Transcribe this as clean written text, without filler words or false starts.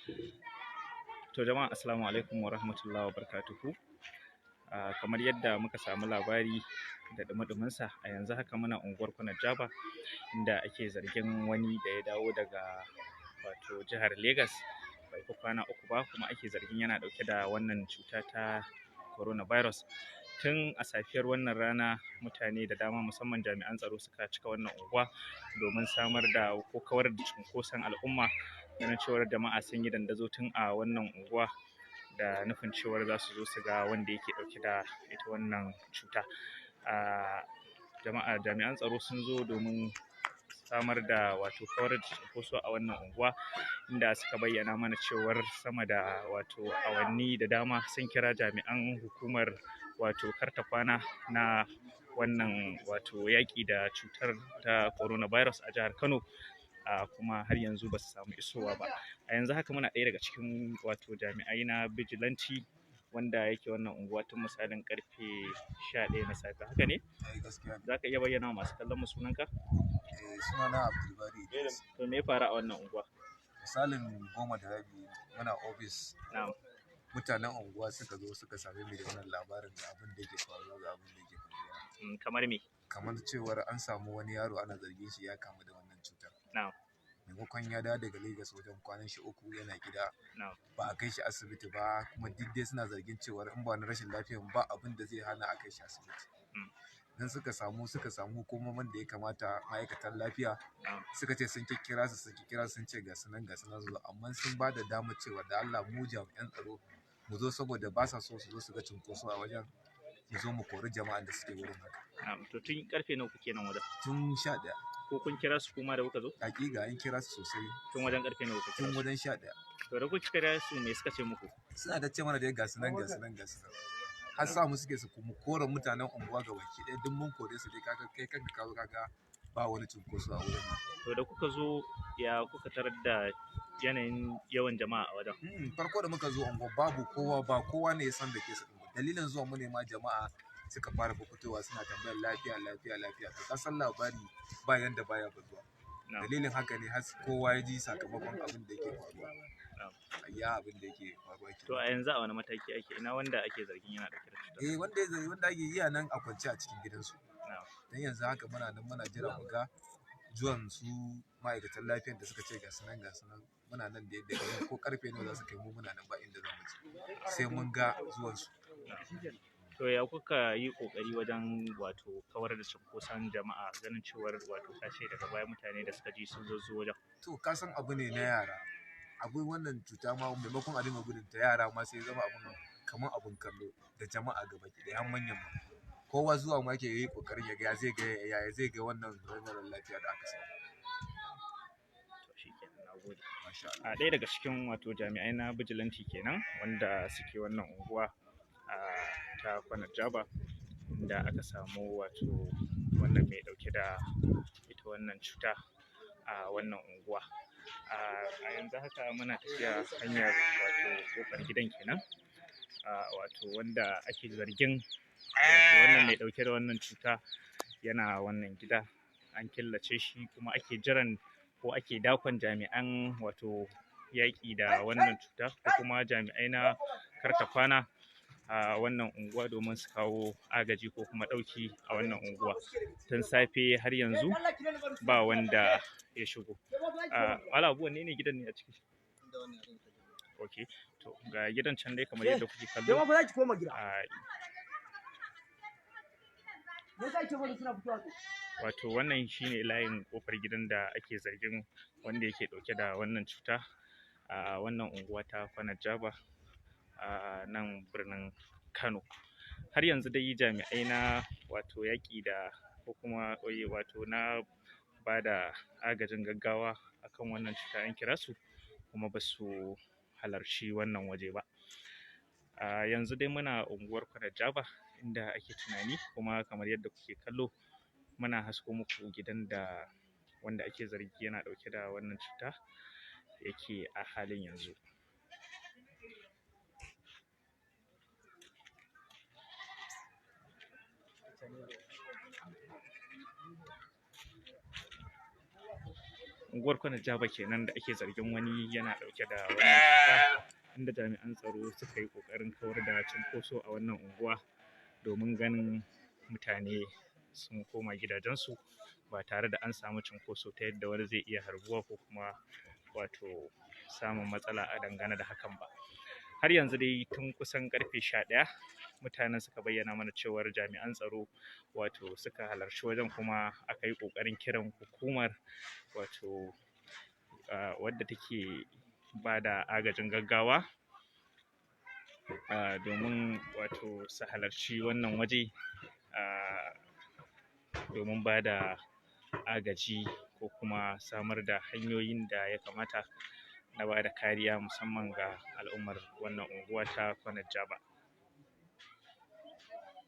To jama'a, assalamu alaikum wa rahmatullahi wa barakatuhu. Kamar yadda muka samu labari da ɗumi-ɗuminsa, a yanzu haka muna unguwar Kwanar Jaba, inda ake zargin wani da ya dawo daga wato jihar Legas bai fi kwana 3 ba, kuma ake zargin yana ɗauke da wannan cuta ta coronavirus. Tun a safiyar wannan rana mutane da dama, musamman jami'an tsaro, suka cika wannan unguwa domin samar da ko kawar da cunkoson al'umma, ganin cewar jama'a sun yi dandazo tun a wannan unguwa da nufin cewar za su zo su ga wanda yake ɗauke da ita wannan cuta. Jama'a, jami'an tsaro sun zo domin samar da wato kawar da cunkoso a wannan unguwa, inda suka bayyana mana cewar sama da wato awanni da dama sun kira jami'an hukumar wato karta kwana na wannan wato yaƙi da cutar ta coronavirus a jihar Kano, kuma har yanzu ba su samu isowa ba. A yanzu haka muna ɗaya daga cikin wato jami'ai na vigilante wanda yake wannan unguwa tun misalin karfe 11 na safe. Haka ne? Eh, gaskiya ne. Za ka iya bayyana wa masu kallon mu sunanka? Eh, sunana Abdulbari Idris. To me ya faru a wannan unguwa? Misalin 10:30 muna ofis. Na'am. Mutanen unguwa suka zo suka same mu da wannan labarin, ga abin da yake faruwa, ga abin da yake faruwa. Kamar me? Kamar cewar an samu wani yaro ana zargin shi ya kamu da wannan cutar. Na'am. Maimakon ya dawo daga Lagos wajen kwanan shi 3 yana gida. Na'am. Ba a kai shi asibiti ba, kuma duk dai suna zargin cewar in ba wani rashin lafiyan ba abin da zai hana a kai shi asibiti. Dan suka samu hukumomin da ya kamata, ma'aikatan lafiya, suka ce sun kikkira su, sun kikkira, sun ce ga su nan, ga su nan zuwa, amma sun ba da damar cewa da Allah mu jami'an tsaro mu zo, saboda ba sa so su zo su ga cunkoso a wajen, mu zo mu kori jama'an da suke wurin haka. Na'am. To tun karfe nawa kuke nan wajen? Tun 11. Ko kun kira su kuma da kuka zo? Hakika an kira su sosai. Tun wajen karfe nawa kuka kira Tun su? wajen 11. To da kuka kira su, me suka ce muku? Suna ta ce mana dai ga su nan, ga su nan, ga su nan. Har sa mu suke su mu kore mutanen unguwa ga baki ɗaya, duk mun kore su dai, kaga kai kanka ka zo kaga ba wani cunkoso a wurin nan. To da kuka zo, ya kuka tarar da yanayin yawan jama'a a wajen? Farko da muka zo unguwa babu kowa, ba kowa ne ya san da case ɗin ba. Dalilin zuwan mu ne ma jama'a suka fara fitowa suna tambayar lafiya, lafiya, lafiya. To ka san labari ba yanda baya bazuwa. Na'am. Dalilin haka ne har kowa ya ji sakamakon abin da yake faruwa. Na'am. Ya abin da yake faruwa To kenan. a yanzu a wani mataki ake? Ina wanda ake zargin yana ɗauke da cutar? Eh, wanda ake yi nan a kwance a cikin gidansu. Na'am. Dan yanzu haka muna nan muna jira mu ga zuwan su ma'aikatan lafiyar da suka ce ga su nan, ga su nan. Muna nan dai daga nan ko karfe nawa za su kai mu muna nan, ba inda za mu je. Sai mun ga zuwan su. To ya kuka yi ƙoƙari wajen wato kawar da cunkoson jama'a, ganin cewar wato ka ce daga baya mutane da suka ji sun zazzo wajen? To ka san abu ne na yara. Abu wannan cuta ma maimakon a dinga gudun ta, yara ma sai ya zama abun kamar abun kallo da jama'a gaba ki ɗaya, har manyan ma. Kowa zuwa ma yake yi ƙoƙarin ya ga ya zai ga wannan marar lafiya da aka samu. To shikenan, na gode. Masha Allah. A ɗaya daga cikin wato jami'ai na vigilante kenan wanda suke wannan unguwa ta Kwanar Jaba, inda aka samu wato wannan mai ɗauke da ita wannan cuta a wannan unguwa. A yanzu haka muna tafiya hanyar wato ƙofar gidan kenan, wato wanda ake zargin wato wannan mai ɗauke da wannan cuta yana wannan gida, an killace shi, kuma ake jiran ko ake dakon jami'an wato yaƙi da wannan cuta ko kuma jami'ai na karta kwana a wannan unguwa domin su kawo agaji ko kuma ɗauki a wannan unguwa. Tun safe har yanzu ba wanda ya shigo. Malam Abu, wanne ne gidan ne a ciki? Okay, to ga gidan can dai kamar yadda kuke kallo. Ke ma fa za ki koma gida. Me yasa kike bari suna fitowa to? Wato wannan shine layin ƙofar gidan da ake zargin wanda yake ɗauke da wannan cuta a wannan unguwa ta Kwanar Jaba a nan birnin Kano. Har yanzu dai jami'ai na wato yaƙi da ko kuma wato na ba da agajin gaggawa akan wannan cuta an kira su, kuma ba su halarci wannan waje ba. A yanzu dai muna unguwar Kwanar Jaba, inda ake tunani, kuma kamar yadda kuke kallo muna hasko muku gidan da wanda ake zargi yana ɗauke da wannan cuta yake a halin yanzu. Unguwar Kwanar Jaba kenan da ake zargin wani yana ɗauke da wannan cuta, inda jami'an tsaro suka yi ƙoƙarin kawar da cunkoso a wannan unguwa domin ganin mutane sun koma gidajensu ba tare da an samu cunkoso ta yadda wani zai iya harbuwa ko kuma wato samun matsala a dangane da hakan ba. Har yanzu dai tun kusan ƙarfe 11 mutanen suka bayyana mana cewar jami'an tsaro wato suka halarci wajen, kuma aka yi ƙoƙarin kiran hukumar wato wadda take ba da agajin gaggawa domin wato su halarci wannan waje domin ba da agaji ko kuma samar da hanyoyin da ya kamata na ba da kariya, musamman ga al'ummar wannan unguwa ta Kwanar Jaba.